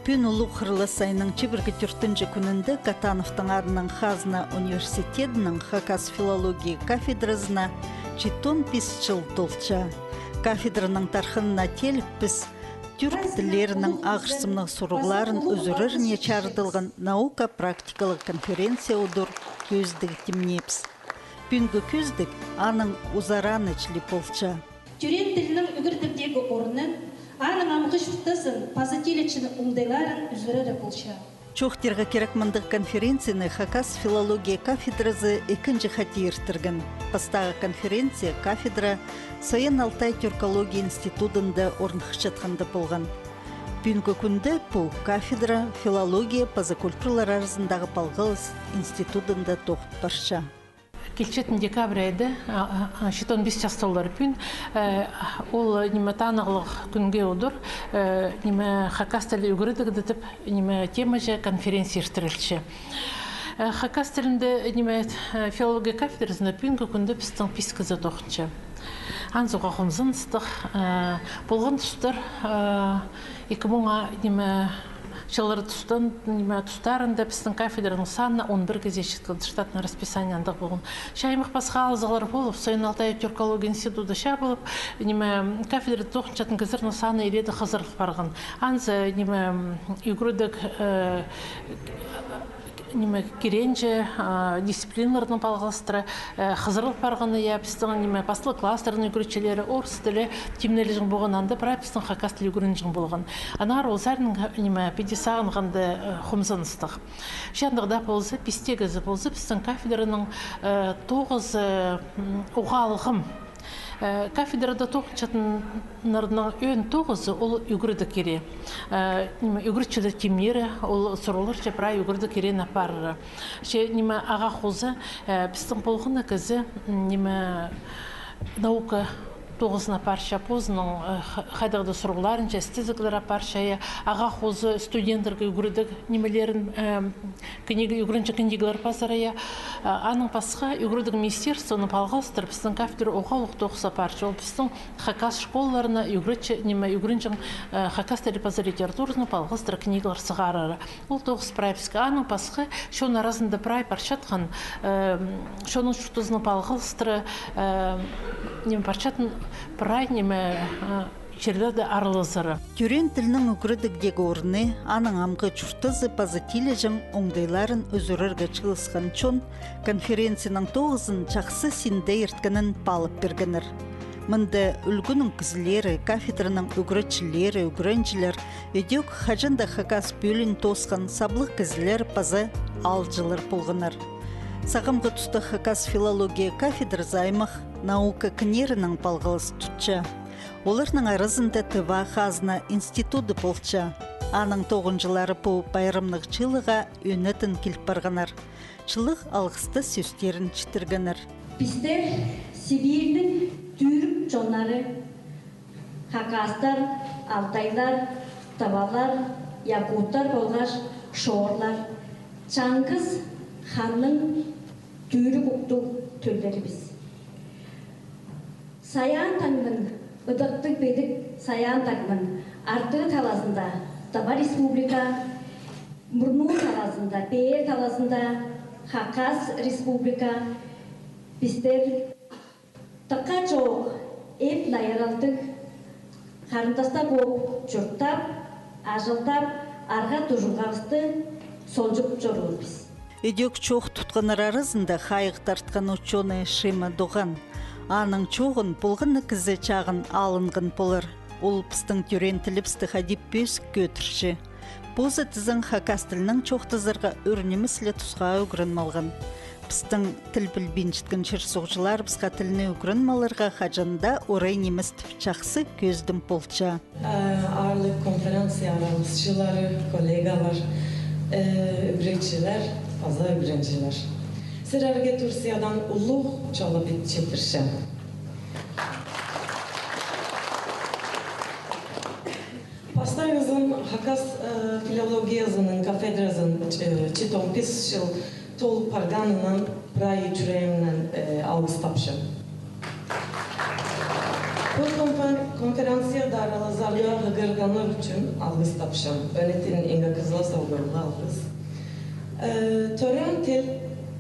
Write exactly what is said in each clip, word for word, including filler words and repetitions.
Пӱӱн Улуғ Хырлас айның чибіргі тӧртінҷі кӱнінде Катановтың адынаң хазна университедінің хакас филология кафедразына читон пис чыл толча. Кафедраның тархынына тееліп, піс тӱрк тіллерінің ағырсымнығ сурығларын ӱзӱреріне чарыдылған наука-практикалығ конференция удур кӧзідіг тимнеебіс. Пӱӱнгі кӧзідіг аның узараны чіли полча. Тӧреен тілнің ӱгредігдегі орны, аның амғы чуртазын паза тилечең оңдайларын ӱзӱрері полча. Чоохтирға кирек, мындағ конференцияны хакас филология кафедразы ікінҷі хати иртірген. Пастағы конференция кафедра Саян-Алтай тюркология институдында орныхчатханда полған. Пӱӱнгі кӱнде пу кафедра филология паза культуралар аразындағы палғалыс институдында тоғып парча. Килчеткен декабрь айда, а, а, а, читон пис час толар пӱӱн, э, ол, ниме, танығлығ кӱнге удур, э, ниме, хакас тілі ӱгредіг тіп, ниме, темаҷа конференция иртірілче. Э, хакас тілінде, ниме, э, филология кафедразында пӱӱнгі кӱнде пістің пис кізі тоғынча. Анзы уғаа хомзыныстығ, э, полған тустар, э, ікі муң, а, ниме, чыллар тустан, ниме, тустарында пістің кафедраның саны он пір кізее читкен, штатный расписание андағ полған. Че аймах пасха алызығлар полып, Саян-Алтай тюркология институты чабылып, ниме, кафедрада тоғынчатхан кізілернің саны илееде хызырыл парған. Анзы, ниме, ӱгредіг, э, ниме, киренҷе, а, дисциплиналарнаң палғалыстыра, э, хызырыл парғаны, я, пістің, ниме, пастағы класстарның ӱгретчілері орыс тілі тимнелҷең полған, анда прай пістің хакас тілі ӱгренҷең полған. Аннаңар ол саринаң, ниме, піди сағынғанда, э, хомзыныстығ. Че андағ даа полза, пис тее кізі полза, пістің кафедраның, э, тоғызы, м, уғаа алғым. Э, кафедрада тоғынчатханнарның ӧӧн тоғызы ол ӱгредіг кире. Э, ниме, ӱгретчілер тимнері, ол сурығларҷа прай ӱгредіг кире апарары. Че, ниме, ағаа хоза, э, пістің полған на кізі, м, ниме, наука тоғызына апарча, позының, э, ха-, хайдағ-да сурығларынҷа, істезіглер апарча, я, ағаа хоза студенттерге ӱгредіг нимелерін, э, книга, ӱгренҷең книгалар пазар, я. А, аның пасха ӱгредіг министерствоны палғалыстыра пістің кафедра уғаа улуғ тоғыс апарча. Ол пістің хакас школаларына ӱгретче, ниме, ӱгренҷең, э, хакас тілі паза литературазынаң палғалыстыра книгалар сығарары. Ол тоғыс прай піске. Аның пасха чон аразында прай парчатхан, э, чонның чуртазынаң палғалыстыра, э, ниме, парчатхан прай, ниме, э, чирлерде аралазары. Тӧреен тілнің ӱгредігдегі орны, аның амғы чуртазы паза тилеҷең оңдайларын ӱзӱрерге чыылысхан чон конференцияның тоғызын чахсы синде ирткенін паалап пиргеннер. Мында ӱлгӱнің кізілері, кафедраның ӱгретчілері, ӱгренҷілер, ідӧк хаҷан даа хакас пӧлиин тоосхан саблығ кізілер паза аалҷылар полғаннар. Сағамғы туста хакас филология кафедразы аймах наука кіннерінең палғалыс тутча. Оларның аразында Тыва хазна институды полча. Аның тоғынҷылары пу пайрамнығ чыылыға ӧнетін киліп парғаннар. Чылығ алғыстығ сӧстерін читіргеннер. Пістер Сибирьнің тӱрк чоннары, хакастар, алтайлар, тывалар, якуттар полғаш шорлар, Чаңғыс ханның тӱрк уғлу тӧллерібіс. Саян таңның, ыдыктығ педік Саян таңның артығ талазында Тыва Республика, мурнығ талазында, пеер талазында Хакас Республика. Пістер тыхха чоох, иб-найралтығ харындастар полып чуртап, ажылдап, арғаа-тужалығыбысты солҷып чорғабыс. Ідӧк чоох тутханнар аразында хайығ тартхан учёный Шима Доған. Аның чооғын полған на кізі чағын алынған полар. Ол пістің тӧреен тілібісті хайди пӧзік кӧдірче. Позы тізең, хакас тілінең чоохтазарға ӱр нимес ле тусха ӱгреніп алған. Пістің тіл пілбинчеткен чир-суғҷыларыбысха тілні ӱгреніп аларға хаҷан даа орай нимес тіп чахсы кӧзідім полча. Э, аарлығ конференция араласчылары, коллегалар, э, ӱгретчілер паза ӱгренҷілер. Сірерге Турциядаң улуғ чолабит читірчем. Пастағызын хакас, э, филологиязының кафедразын, э, читон пис чыл толып парғанынаң прай чӱреемнең, э, алғыстапчам. Пу конфер-, конференцияда араласарға хығырғаннар ӱчӱн алғыстапчам. Ӧнетін Инга Кызласоваға алғыс. Э, тӧреен тіл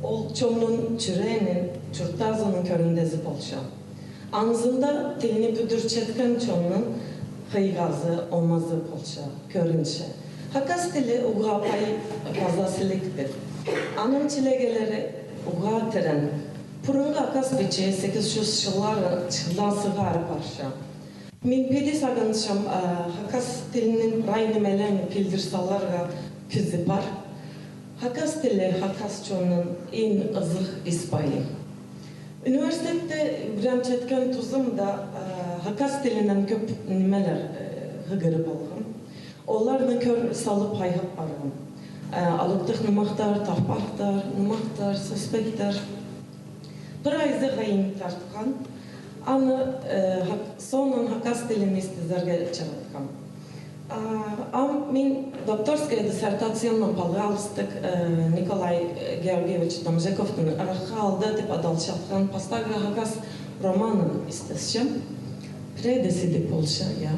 ол чонның чӱреенің, чуртазының кӧріндезі полча. Анзында тілні пӱдірчеткен чонның хыйғазы, омазы полча, кӧрінче. Хакас тілі уғаа пай паза сіліг тіл. Аның чілегелері уғаа тірең. Пурунғы хакас пичии сигіс чӱс чыллар, чыллар сығара парча. Мин піди сағынчам, а, хакас тілінің прай нимелерін пілдір саларға кізі пар. Хакас тілі хакас чонның иң ызых ис-пайы. Университетте ӱгренчеткен тузымда, а, хакас тілінең кӧп нимелер, э, хығырып алғам. Оларны кӧр салып хайхап парғам. Э, алыптығ нымахтар, тахпахтар, нымахтар, сӧспектер. Пір айзы хайиин тартхан. Аны, э, хак-, соонаң хакас тілін истезерге чаратхам. А, ам мин докторская диссертациямнаң палғалыстығ, э, Николай, э, Георгиевич Домжаковтың «Ырахха алды» тіп адалчатхан пастағы хакас романын истесчем. Пірее дее сіліг полча, я.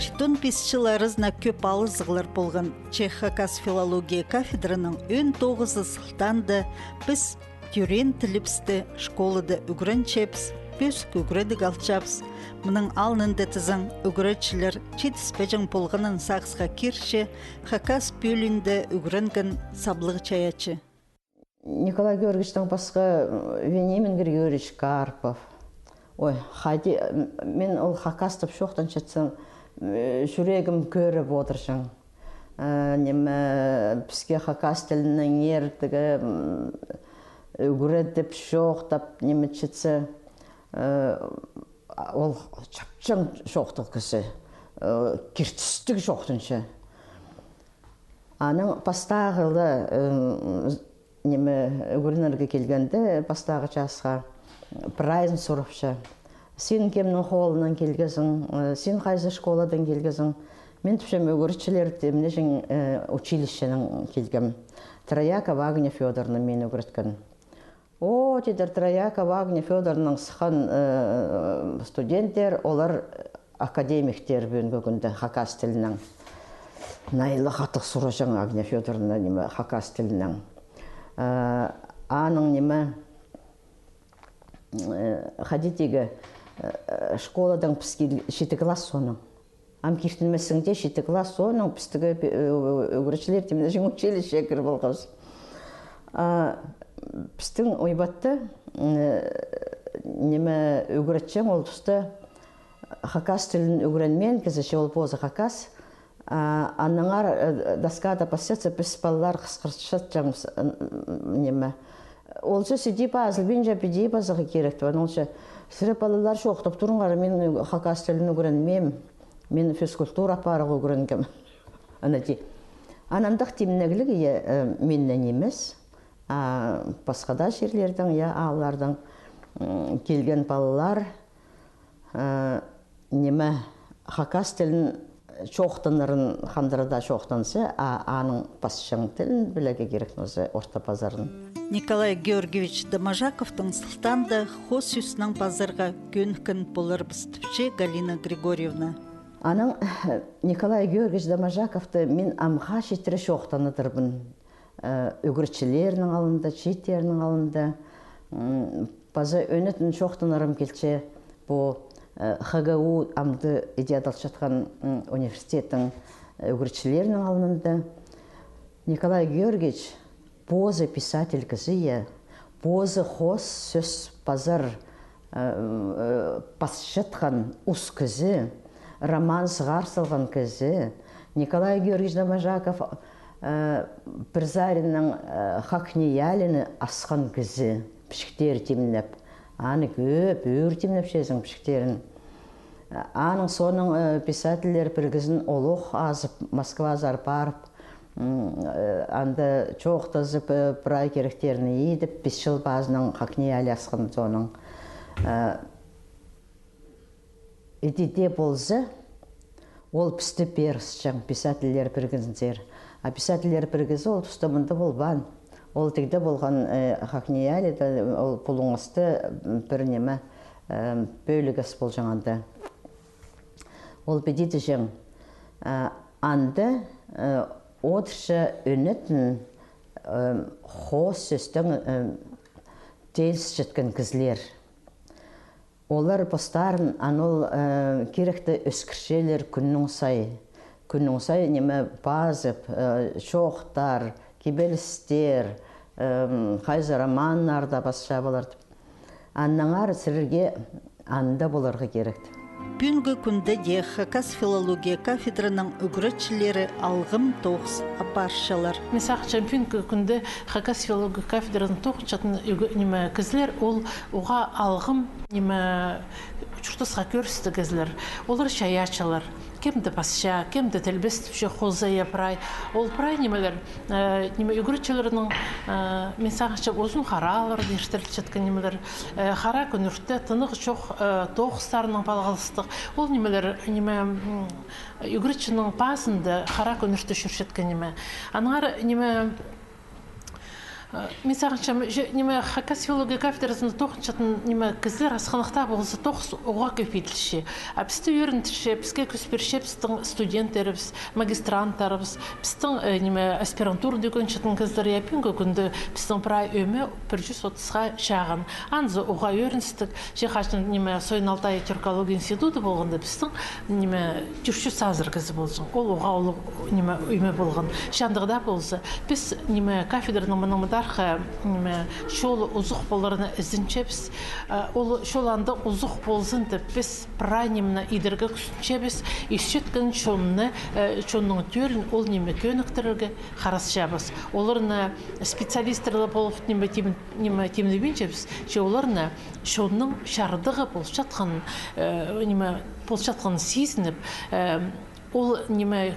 Читон пис чыл аразына кӧп алызығлар полған. Че хакас филология кафедраның он тоғызы сылтаанда піс тӧреен тілібісті школада ӱгренчебіс, пӧзік ӱгредіг алчабыс. Мының алнында тізең, ӱгретчілер читіспеҷең полғанын сағысха кирче хакас пӧлиинде ӱгренген саблығ чайаачы. Николай Георгиевичтең пасха, м, Вениамин Григорьевич Карпов. Ой, хайди, м, мин ол хакастап чоохтанчатсам, м, чӱрегім кӧріп одырҷаң. Э, ниме, піске хакас тілінеңер тігі, м, ӱгредіп, чоохтап, ниме читсе, э, ол чапчаң чоохтығ кізі, э, киртістіг чоохтанча. Анаң пастағы ла, э, ниме, ӱгренерге килгенде, пастағы часха, прайзын сурапча: «Син кемнің холынаң килгезің, э, син хайзы школадаң килгезің?» Мин тіпчем: «Ӱгретчілер тимнеҷең, э, училищенең килгем. Троякова Агния Фёдоровна мині ӱгреткен». «О, — тидір, — Троякова Агния Фёдоровнаның сыххан, э, студенттер, олар академиктер пӱӱнгі кӱнде хакас тілінең». Най ла хатығ сураҷаң Агния Фёдоровна, ниме, хакас тілінең. Э, аның, ниме, э, хайди тигі, э, школадаң піс кил-, читі класс соонаң. Ам киртінмессің дее, читі класс соонаң пістігі пе-, э, ӱгретчілер тимнеҷең училищее кіріп алғабыс. А пістің Уйбатта, э, ниме, ӱгретчең ол туста хакас тілін ӱгренмеен кізі, че ол позы хакас. А аннаңар, э, доскада пасчатса, піс, палалар, хысхырчатчабыс, м, ниме. Ол сӧс иди пазылбинча, піди пазарға кирек тіп. Ол че: «Сірер, палалар, чоохтап турыңар, мин хакас тілін ӱгренмеем, мин физкультура апарарға ӱгренгем». Ана ти. Анаң андағ тимнегліг, я, э, миннең нимес, а пасха даа чирлердең, я, ааллардаң, м, килген палалар, э, ниме, хакас тілін чоохтанарын хандырада чоохтанса, а аның пасчаң тілін пілерге кирек нооза орта пазарын. Николай Георгиевич Доможаковтың сылтаанда хоос сӧснең пазарға кӧніккен поларбыс, тіпче Галина Григорьевна. Анаң, э, Николай Георгиевич Доможаковты мин амға читіре чоохтанадырбын. Э, ӱгретчілернің алнында, чииттернің алнында, м, паза ӧнетін чоохтанарым килче пу, э, Х Г У амды иди адалчатхан, м, университеттің, э, ӱгретчілернің алнында. Николай Георгиевич позы писатель кізі, я, позы хоос сӧс пазар, э, э, пасчатхан ус кізі, роман сығар салған кізі. Николай Георгиевич Доможаков, э, пір саринаң, э, «Хакниялины» асхан кізі, пічіктер тимнеп. Аны кӧп, ӱр тимнепчезің пічіктерін. Аның соонаң, э, писательлер пірігізін олох азып, Москвазар парып, м, э, анда чоохтазып, э, прай киректерін идіп, пис чыл пазынаң «Хакнияли» асхан соонаң. Э, иди дее полза, ол пісті пеер ысчаң, писательлер пірігізінзер. А писательлер пірігізі ол туста мында полбаан. Ол тігде полған, э, «Хакниялида», ол пулуңасты, м, пір ниме, Э, пӧлігес полҷаң анда. Ол піди тіҷең, э, анда, э, одырча ӧнетін, э, хоос сӧстең, э, теелісчеткен кізілер. Олар постарын анал, э, киректі ӧскірчелер кӱннің сай. Кӱннің сай ниме пазып, э, чоохтар, кибелістер, э, хайзы романнарда пасча полар тіп. Аннаңар сірерге анда поларға кирек. Пӱӱнгі кӱнде дее хакас филология кафедраның ӱгретчілері алғым тоғыс апарчалар. Мин сағынчам, пӱӱнгі кӱнде хакас филология кафедраның тоғынчатхан ӱг-, ниме, кізілер ол уғаа алғым, ниме, чуртасха кӧрістіг кізілер. Олар чайаачылар. Кем-де пасча, кем-де тілбестепче, хоза я прай. Ол прай нимелер, э, ниме, ӱгретчілернің, э, мин сағынчам, узун хараларда иртірілчеткен нимелер, э, хара кӱнірте, тынығ чох, э, тоғыстарынаң палғалыстығ. Ол нимелер, ниме, м, ӱгретчінің пазында хара кӱнірте чӧрчеткен ниме. Аннаңар ниме, Э, мин сағынчам, че, ниме, хакас филология кафедразында тоғынчатхан, ниме, кізілер асхынахта полза тоғыс уғаа кӧп иділче. А пісті ӧрінче, піске кӱс пирче пістің студенттерібіс, магистранттарыбыс, пістің, э, ниме, аспирантурада ӱгренчеткен кізілер, я, пӱӱнгі кӱнде пістің прай ӧме пір чӱс отысха чағын. Анзы уғаа ӧріністіг, че хаҷан, ниме, Сооьын Алтай тюркология институты полғанда, пістің, ниме, тӧрт чӱс азыра кізі полҷаң. Ол уғаа улуғ, ниме, ӧме полған. Че андағ даа полза, піс, ниме, кафедраның мының мындархы, ниме, чолы узух поларына ізенчебіс. Э, ол чол андағ узух ползын тіп, піс прай нимені идерге кӱстенчебіс. Исчеткен чонны, э, чонның тӧлін ол, ниме, кӧніктірерге харасчабыс. Оларны специалисттер ла полып, ниме, тим-, ниме, тимнебинчебіс, че оларны чонның чардығы полчатхан, э, ниме, полчатханын сизініп, э, ол, ниме, э,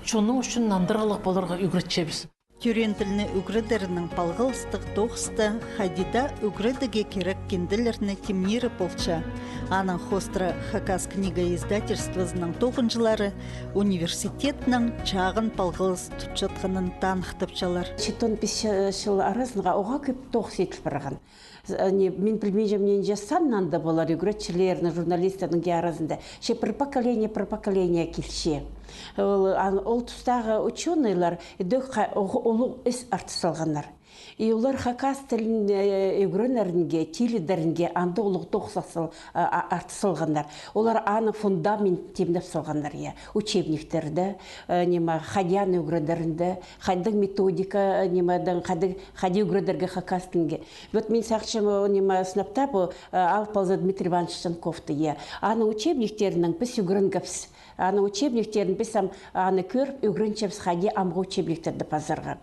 чонның ӱчӱн нандырығлығ поларға ӱгретчебіс. Тӧреен тілні ӱгредернең палғалыстығ тоғыста хайди даа ӱгредіге кирек кинделерні тимнирі полча. Аның хоостыра Хакас книга издательствозының тоғынҷылары университеттең чағын палғалыс тутчатханын таныхтапчалар. Читон пис чы-, чыл аразында уғаа кӧп тоғыс иділ парған. З-, не, мин пілбинчем, нинҷе сан анда полар ӱгретчілернің, журналисттернің дее аразында. Че пір поколение, пір поколение килче. Ол, ан-, ол тустағы учёныйлар идӧк ха-, уғ-, улуғ іс артыс салғаннар. И олар хакас тілін, э, ӱгренерінге, тилідерінге анда улуғ тоғыс сал-, а, а, артыс салғаннар. Олар аны фундамент тимнеп салғаннар, я. Учебниктерде, э, ниме, хайди аны ӱгредерінде, хайдағ методика, э, нимедең, хайди, хайди ӱгредерге хакас тілінге. Вот мин сағынчам, о, ниме, сынап таа пу, э, алып алза Дмитрий Иванович Чанковты, я. Аның учебниктерінең піс ӱгренгебіс. Аның учебниктерін піс ам, аны кӧріп, ӱгренчебіс, хайди амғы учебниктерді пазарға.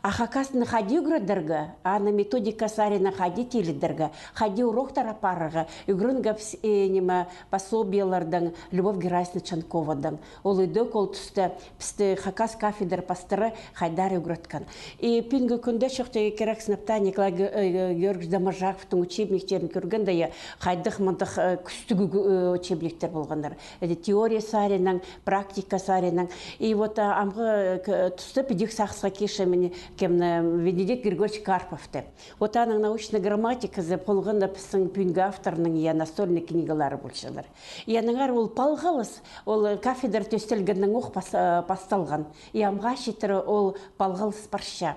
А хакасны хайди ӱгредерге, аны методика саринаң хайди тилідерге, хайди уроктар апарарға, ӱгренгебіс, э, ниме, пособиелердең, Любовь Герасимовна Чанковадаң. Ол идӧк ол туста пісті хакас кафедра пастыра хайдар ӱгреткен. И пӱӱнгі кӱнде чоохтирға кирек, сынап таа Николай Ге-, э, Георгиевич Доможаковтың учебниктерін кӧргенде, я, хайдағ мындағ, э, кӱстіг, э, учебниктер полғаннар. Э, теория саринаң, практика саринаң. И вот, а, амғы, э, к-, туста піди сағысха кирче мин, кемні, Венедикт Григорьевич Карповты. Вот аның научный грамматиказы полған даа пістің пӱӱнгі авторның, я, настольный книгалары полчалар. И аннаңар ол палғалыс, ол, э, кафедра тӧстелгеннең ох пас-, э, пасталған. И амға читіре ол палғалыс парча.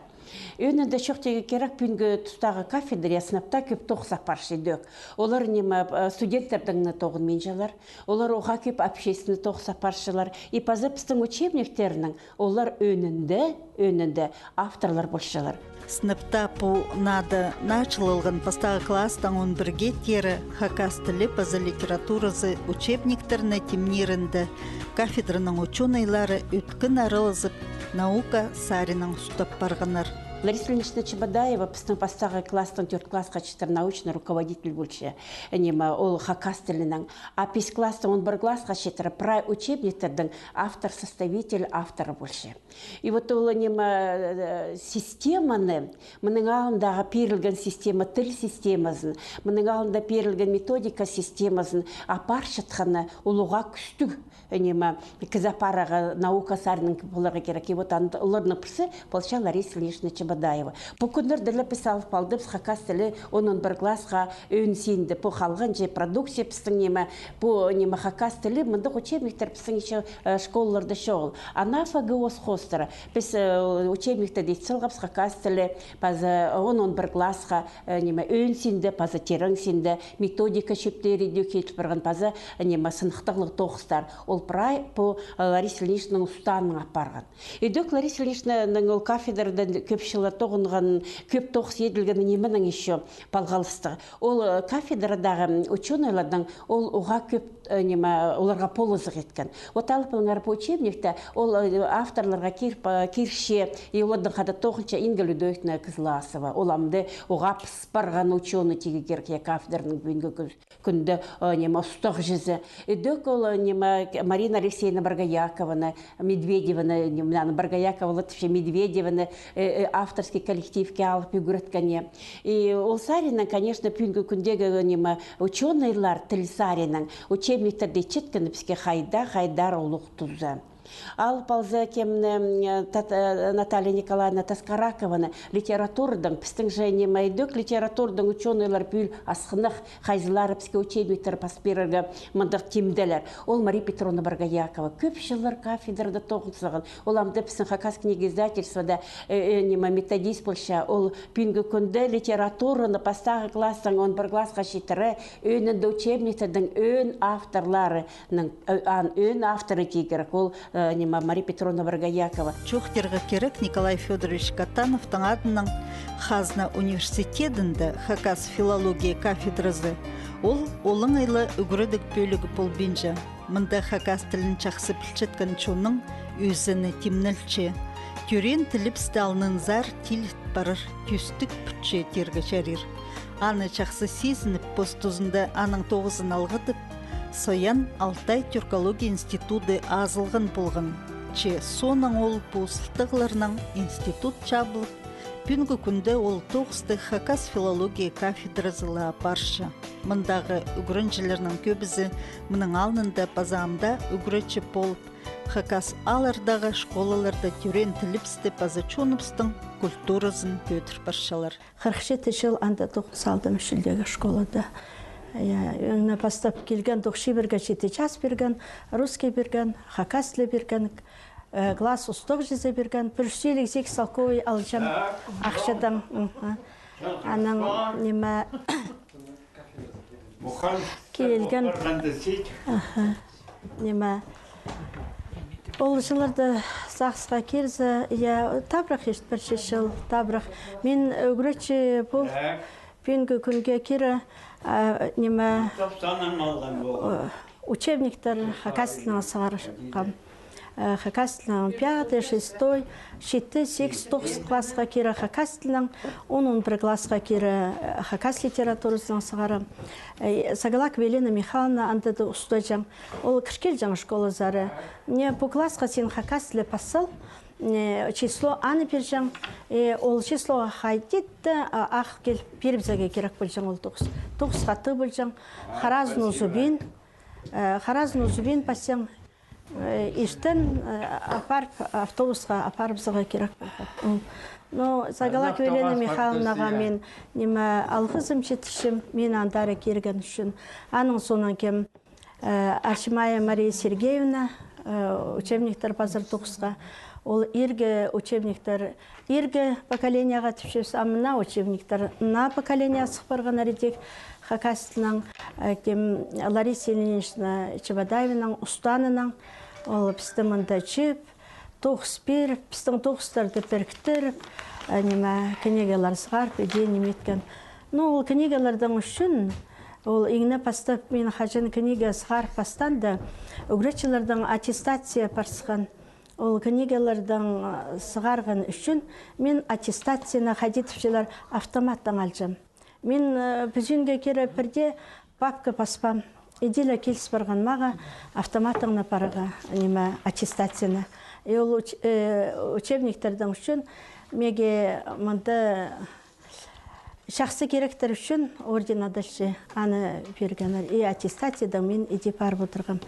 Ӧӧнінде чоохтирға кирек, пӱӱнгі тустағы кафедра, я, сынап таа кӧп тоғыс апарча идӧк. Олар, ниме, э, студенттердең не тоғынминчалар, олар уғаа кӧп общественный тоғыс апарчалар. И паза пістің учебниктернің олар ӧӧнінде, ӧӧнінде авторлар полчалар. Сынап таа пу нада наа чыл алған пастағы класстаң он пірге теере хакас тілі паза литературазы учебниктерні тимнирінде кафедраның учёныйлары ӧткін аралазып, наука саринаң устап парғаннар. Лариса Ильинична Чебодаева пістің пастағы класстаң тӧрт классха читіре научный руководитель полча. Ниме, ол хакас тілінең. А пис класстаң он пір классха читіре прай учебниктернің автор, составитель, авторы полча. И вот ол, ниме, э, системаны, мының алнындағы пирілген система, тіл системазын, мының алнында пирілген методика системазын апарчатханы ол уғаа кӱстіг, ниме, кізі апарарға, наука саринаң поларға кирек. И вот ан-, оларның пірсі полча Лариса Ильинична Чебодаева. Чебодаева. Пу кӱннерде ле піс алып алдыбыс хакас тілі он, он пір классха ӧӧн синде. Пу халғанҷы продукция пістің, ниме, пу, ниме, хакас тілі, мындағ учебниктер пістің ещё, э, школаларда чоғыл. Ана ФГОС хоостыра піс, э, учебниктерде ит салғабыс хакас тілі, паза он, он пір классха, э, ниме, ӧӧн синде, паза тирең синде, методика чӧптері идӧк иділ парған, паза, ниме, сыныхтағлығ тоғыстар. Ол прай пу, э, Лариса Ильиничнаның устааның апарған. Идӧк Лариса Ильиничнаның ол кафедрада кӧп чыллар тоғынған, кӧп тоғыс иділген, нименең ещё палғалыстығ. Ол, э, кафедрадағы, м, учёныйларның ол уғаа кӧп, э, ниме, оларға полызығ иткен. Вот алып алыңар, пу учебникте ол, э, авторларға кир-, па-, кирче, и оларның хада тоғынча Инга Людовиковна Кызласова. Ол амды уғаа пыс парған учёный тигі кирек, я, кафедраның пӱӱнгі кӱ-, кӱнде, э, ниме, устағҷызы. Идӧк ол, э, ниме, Марина Алексеевна Боргоякованы, Медведеваны, ниме, аны Боргоякова ол тіпче, Медведеваны, э, э, авторский коллективке алып ӱгреткен, я. И ол саринаң, конечно, пӱӱнгі кӱндегі, ниме, учёныйлар тіл саринаң учебниктерде итчеткен піске хайда-хайдар улуғ туза. Алып алза кемні, м, Тат-, э, Наталья Николаевна Таскаракованы, литературадаң, пістің же, ниме, идӧк литературадаң учёныйлар пӱӱл асхынах, хайзылары піске учебниктер пас пирерге мындағ тимделер. Ол Мария Петровна Боргоякова. Кӧп чыллар кафедрада тоғын салған. Ол амды пістің Хакас книга издательствода, э, э, ниме, методист полча. Ол пӱӱнгі кӱнде литератураны пастағы класстаң он пір классха читіре, ӧӧнінде учебниктердің ӧӧн авторлары, ның, э, ан ӧӧн авторы тигі кирек, ол, э, ниме, Мария Петровна Боргоякова. Чоохтирға кирек, Николай Фёдорович Катановтың адынаң Хазна университедінде хакас филология кафедразы ол олаңай ла ӱгредіг пӧлігі полбинча. Мында хакас тілін чахсы пілчеткен чонның ӧзені тимнелче. Тӧреен тілібісті алнынзар тиліт парар тӧстіг пӱтче тирге чарир. Аны чахсы сизініп, пос тузында аның тоғызын алғыдып, Саян Алтай тюркология институды азылған полған. Че соонаң ол пу сылтағларнаң институт чабылып, пӱӱнгі кӱнде ол тоғысты хакас филология кафедразы ла апарча. Мындағы ӱгренҷілернің кӧбізі мының алнында паза ам даа ӱгретчі полып, хакас ааллардағы школаларда тӧреен тілібісті паза чоныбыстың культуразын пӧдір парчалар. Хырых читі чыл анда тоғын салдым Ӱс Чилдегі школада. Я, ӧңне пастап килген тоғыс чибірге читі час пирген, русский пирген, хакас тілі пирген, э, класс устағҷызы пирген, пір чӱс илиг сигіс салковай алҷаң ахчадаң. Анаң, ниме, килген. Аха. Ниме, ол чылларда сағысха кирзе, я, табырах, ишт пір чыл табырах. Мин ӱгретчі пол пӱӱнгі кӱнге кире, а, ниме, учебниктер хакас тілінең сығарғам. Э, хакас тілінең пятый, шестой, читі, сигіс, тоғыс классха кире хакас тілінең, он, он пір классха кире, э, хакас литературазынаң сығарам. Э, Саглакова Елена Михайловна анда даа устаҷаң. Ол кір килҷең школазар. Не, пу классха син хакас тілі пас сал, не, число аны пирҷең, э, ол числоға хайди даа, а, ах кил пирібізерге кирек полҷаң ол тоғыс. Тоғыс хатығ полҷаң. Харазын узубин, э, харазын узубин пасчаң. Э, иртен, э, апарып, автобусха апарыбызарға кирек полған. М. Ну, Саглакова Елена Михайловнаға мин, ниме, алғызым читірчем, мин андар кирген ӱчӱн. Аның соонаң кем, э, Ачымаева Мария Сергеевна, э, учебниктер пазар тоғысха. Ол иргі учебниктер иргі поколениеға тіпчебіс, а мына учебниктер наа поколениеға сых парған редик хакас тілінең, э, кем, Лариса Ильинична Чебодаеваның устаанынаң, ол пісті мында чыып, тоғыс пиріп, пістің тоғыстарды піріктіріп, э, ниме, книгалар сығарып, иди ниме иткен. Ну, ол книгаларның ӱчӱн, ол иң не пастап мин хаҷан книга сығарып пастаанда, ӱгретчілернің аттестация парысхан. Ол книгаларның, э, сығарған ӱчӱн мин аттестацияны хайди тіпчелер автоматтаң алҷам. Мин, э, пӱзінге кире пірдее папка паспаам. Иди ле киліс парған маға автоматтаң на парарға, ниме, аттестацияны. И ол уч-, э, учебниктернің ӱчӱн меге мында чахсы киректер ӱчӱн орден адалча, аны пиргеннер. И аттестациядаң мин иди парып одырғам.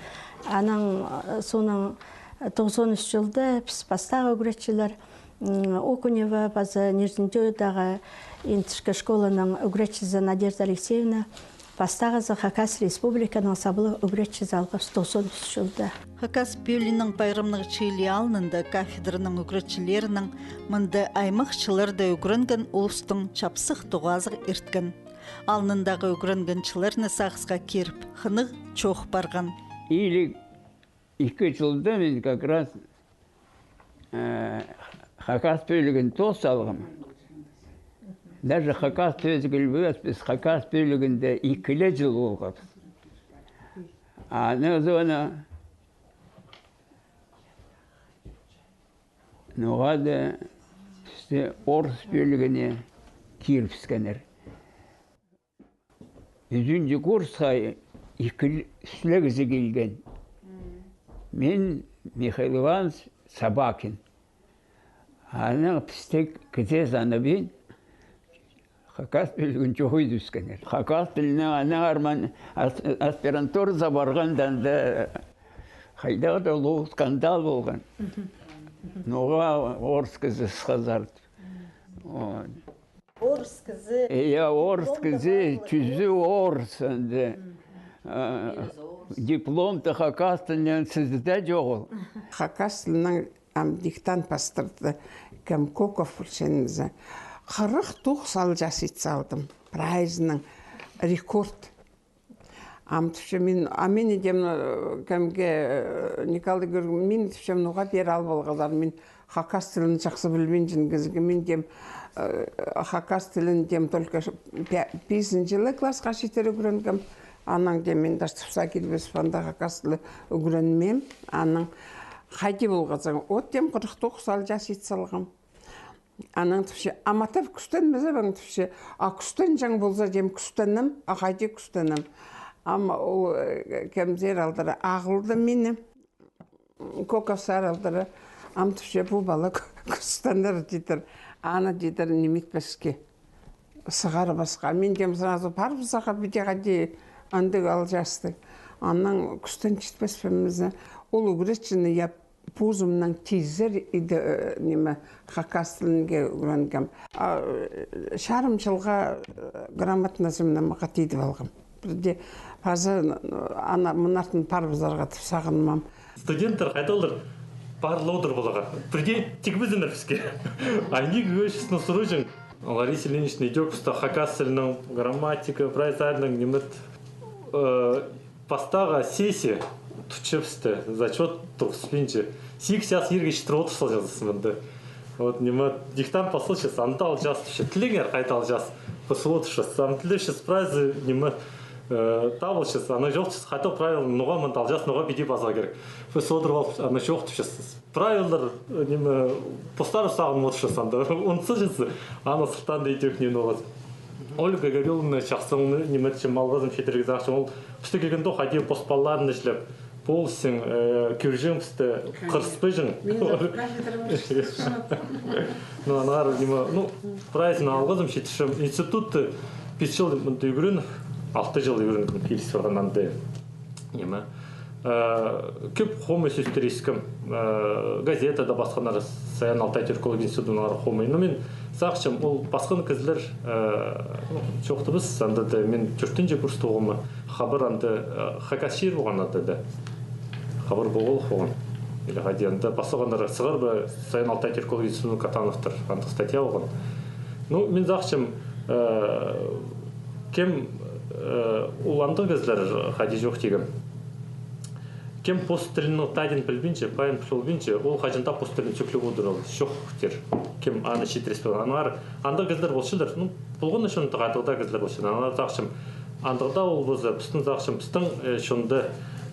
Анаң, э, соонаң, э, тоғызон ӱс чылда піс пастағы ӱгретчілер, М, Окунева паза Нижний Тӧӧдегі интішкі школаның ӱгретчізі Надежда Алексеевна пастағызы Хакас Республиканың саблығ ӱгретчізі алғабыс тоғызон ӱс чылда. Хакас пӧлиинің пайрамнығ чыылии алнында кафедраның ӱгретчілерінең мында аймах чылларда ӱгренген улустың чапсых тоғазығ ирткен. Алнындағы ӱгренген чылларны сағысха киріп, хынығ чоох парған. Илиг ікі чылда мин как раз, э, хакас пӧлиин тоос салғам. Даже хакас тӧзі килбес, піс хакас пӧлиинде ікі ле чыл полғабыс. Анаң соонаң ноға-да пісті орыс пӧлиине кирібіскеннер. Ӱзінҷі курсха ікі, ӱс ле кізі килген. Мин, Михаил Иванович Собакин. Анаң пісті кізі санабин, хакас пӧлиин чоохтабысканнар. Хакас тілінең анаң арман ас-, аспирантуразар парғанда анда хайдағ-да улуғ скандал полған. Ноға орыс кізі сыхазар. Вот. Орыс кізі. Иә, орыс кізі, тӱзі орыс, анда. Диплом-то хакас тілінең сізде чоғыл. Хакас тілінең ам диктант пастырды. Кем Коков полча ниме. Хырых тоғыс алҷаас ит салдым. Прайзының рекорд. Ам тіпче мин, а мин идем, э, кемге, э, Николай Георгиевич, мин тіпчем, ноға пеер ал полғазар, мин хакас тілін чахсы пілбинчем кізіге, мин тем, э, хакас тілін тем только ш-, пе-, пизінҷі ле классха читіре ӱгренгем, анаң тем мин даже тыпса килбес, анда хакас тілі ӱгренмеем, анаң хайди полғазың, от тем хырых тоғыс алҷаас ит салғам. Анаң тіпче, а матап кӱстенмезебең, тіпче, а кӱстенҷең полза, тем, кӱстенем, а хайди кӱстенем. Ам ол, э, кемзер алдыра ағылды мині, Коковсар алдыра, ам тіпче, пу пала кӱстенер, тидір, аны, тидір, ниме итпеске, сығарбасха. Мин тем сразу парыбызарға, піди хайди андағ алҷаастығ. Анаң кӱстенчетпеспін зе, ол ӱгретчіні, я, позымнаң тизер иді, э, ниме, хакас тілінге ӱгренгем. А, э, чарым чылға, э, грамотназымны мағаа тидіп алғам. Пірдее паза, э, ана мынартын парыбызарға тіп сағынмам. Студенттер хайдағлар пар ла одыр поларға. Пірдее тигбезіннер піске. Айниг ӧӧшізін сурҷаң. Лариса Ильинична идӧк пісті хакас тілінің грамматика, прайзының ниме, э, пастағы сессия тутча пісті, зачёт турғыспинча. Сигіс час ирге читіре одыр салҷаңмыс мында. Вот, ниме, диктант пазылча, анда алҷаас тіпче. Тілеңер, хайда алҷаас, пазыл одырча. Ам тілепче, прайзы, ниме, э, табылча, аны чоохтапча, хайда правило, ноға мында алҷаас, ноға піди пазарға кирек. Пазыл одыр алып, аны чоохтапча. Правилалар, э, ниме, постары сағын одырча анда. Унутчазың, аны сылтаанда идӧк ниме полар. Ольга Гавриловна чахсы, ниме, тіпчем, алғызым читірерге сағынчам. Ол пісті килгенде хайди пос палаларын іҷелеп, полысчаң, э, кӧрҷең пісті, хырыспаҷаң. Ну, аннаңар, ниме, ну, прайзына алғызым читірчем. Институтта пис чыл мында ӱгрен, алты чыл ӱгрен, киліс парған анда. Ниме. Э, кӧп хомай сӧстер искем, э, газетада пасханнар, Саян-Алтай тюрколог институтынаңар хомай. Ну, мин сағынчам, ол пасхан кізілер, э, ну, чоохтабыс, анда даа мин тӧртінҷі курста полғам, хабар анда, э, хакас чир полған анда даа. Хабар полғлығ полған. Или хайди анда пасханнар, сығар ба Саян-Алтай тюрколог институтының Катановтар, андағ статья полған. Ну, мин сағынчам, э, кем, э, ол андағ кізілер, хайди чоох тигем. Кем пос тілінің тадин пілбинче, пайын пілбинче, ол хаҷан даа пос тілін сӧклеп одырар чох тир. Кем аны читірбес полар. Аннаңар андағ кізілер полчалар, ну, полған ӱчӱн тағдырда кізілер полчалар. Аннаңар сағынчам, андағ даа ол полза, пістің сағынчам, пістің, э, чонда,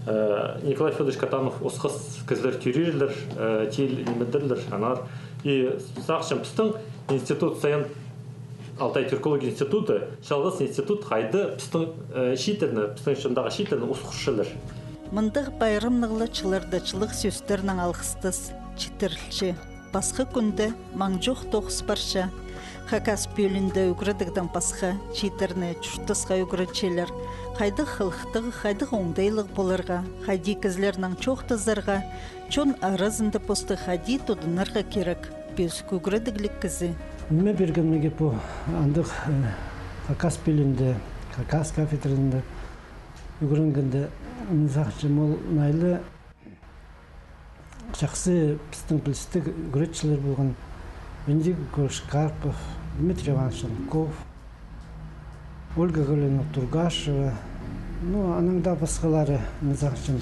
э, Николай Фёдорович Катанов осхас кізілер тӧреерлер, э, тил нимедірлер. Аннаңар и сағынчам, пістің институт, Саян-Алтай тюрколог институты, чалғыс институт, хайда пістің, э, чииттерні, пістің чондағы чииттерні осхасчалар. Мындағ пайрамнығ ла чылларда чылығ сӧстернең алғыстас читірілче. Пасха кӱнде маң чоох тоғыс парча. Хакас пӧлиинде ӱгредігдең пасха чииттерні чуртасха ӱгретчелер. Хайдағ хылыхтығ, хайдағ оңдайлығ поларға, хайди кізілернең чоохтазарға, чон аразында посты хайди тудынарға кирек. пӧзік ӱгредігліг кізі. Ниме пирген мағаа пу андағ, э, хакас пӧлиинде, хакас кафедразында ӱгренгенде, мин сағынчам, ол найлы чахсы пістің пілістіг ӱгретчілер полған: Венедикт Егорович Карпов, Дмитрий Иванович Ланков, Ольга Гавриловна Тургашева, ну, анаң даа пасхалары, мин сағынчам,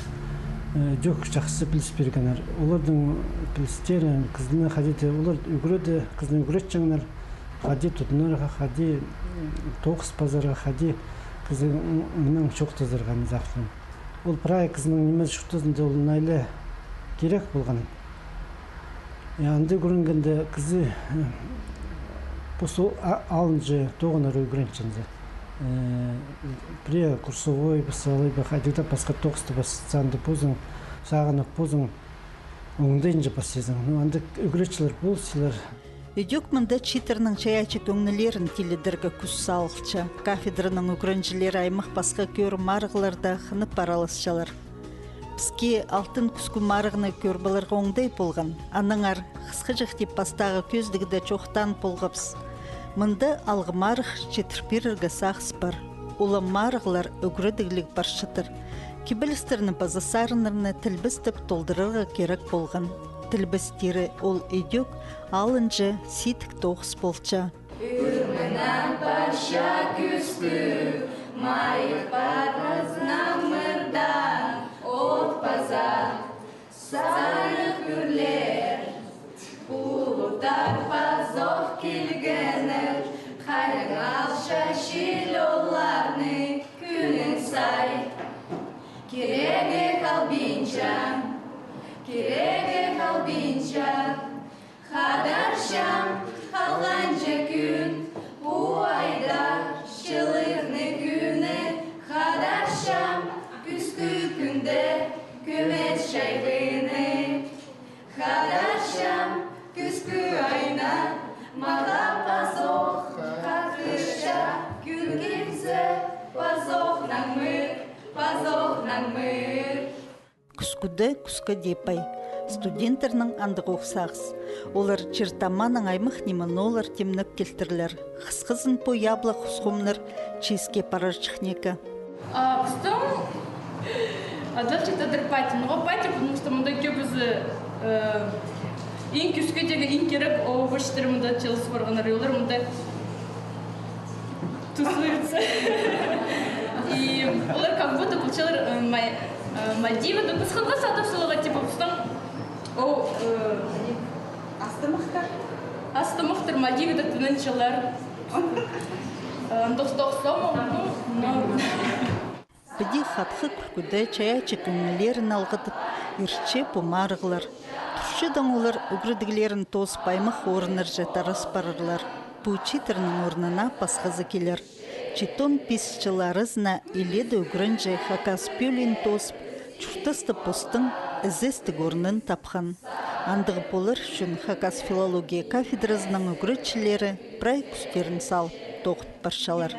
э, ідӧк чахсы піліс пиргеннер. Оларның пілістерін, кізіні хайди-да, олар ӱгреде, кізіні ӱгретчеңнер, хайди тудынарға, хайди, м, тоғыс пазарға, хайди кізі, м, мынаң чоохтазарға, мин сағынчам. Ол прай кізінің нимезі, чуртазында ол найлы кирек полған. Я, анда ӱгренгенде кізі, э, пос ол а-, алынҷа тоғынарға ӱгренчеңзің. Э, пірее курсовой пасча алай ба, хайдағ-да пасха тоғысты пасчаң, анда позың, сағынып, позың оңдайынҷа пасчазың. Ну, анда ӱгретчілер полчалар. Ідӧк мында чииттернің чайаачы кӧңнілерін тилідерге кӱс салылча. Кафедраның ӱгренҷілері аймах-пасха кӧрім-марығларда хынып араласчалар. Піске «Алтын кӱскӱ» марығны кӧріп аларға оңдай полған. Аннаңар «Хысхаҷах» тіп пастағы кӧзідігде чоохтаан полғабыс. Мында алғы марығ читір пирерге сағыс пар. Улам марығлар ӱгредігліг парчатыр. Кибелістерні паза сарыннарны тілбестеп толдырарға кирек полған. Тілбестері ол ідӧк алынҷа сидік тоғыс полча. Ырмынаң парча кӱскӱ, майых парғазынаң мырдаң, от паза сарығ ӱрлер. Пулуттар пазох килгеннер, хайдаң алча чил оларны кӱннің сай. Кирегі халбинча, кирегі халбинча. Хадарчам халғанҷы кӱн, пу айда чылығны кӱні. Хадарчам кӱскӱ кӱнде кӧмес чайғыны. Хадарчам кӱскӱ айна, мағаа пазох хатырча, кӱн килзе, пазох наңмыр, пазох наңмыр. Кӱскӱде кӱскӱ дее пай. Студенттернің андағ ох сағыс. Олар чир-таманың аймах ниме-ноо лар тимнеп килтірлер. Хысхызын пу яблах хусхомнар чииске парарҷых неке. А пістің адалча тадар пати. Ну, пати, потому что мында кӧбізі, э, иң кӱскӱдегі, иң кирек овощтар мында чыылыс парғаннар. И олар мында тусуются. И олар как будто получалар, э, ма-, э, Мальдивада, піс хынға садып саларға, типа, пістің, о, э, астымахтар. Астымахтар, Мальдивада тынанчалар. Э, андох тохсом, ну, ну. Піди хатхы кӱлкӱде чайаачы кӧңнілерін алғыдып, иртче пу марығлар. Турчадаң олар ӱгредіглерін тоозып, аймах орыннарҷа тарас парарлар. Пу чииттернің орнына пасхазы килер. Читон пис чыл аразына илееде ӱгренҷі хакас пӧлиин тоозып, чуртаста постың ізестіг орнын тапхан. Андағ полар ӱчӱн хакас филология кафедразының ӱгретчілері прай кӱстерін салып тоғын парчалар.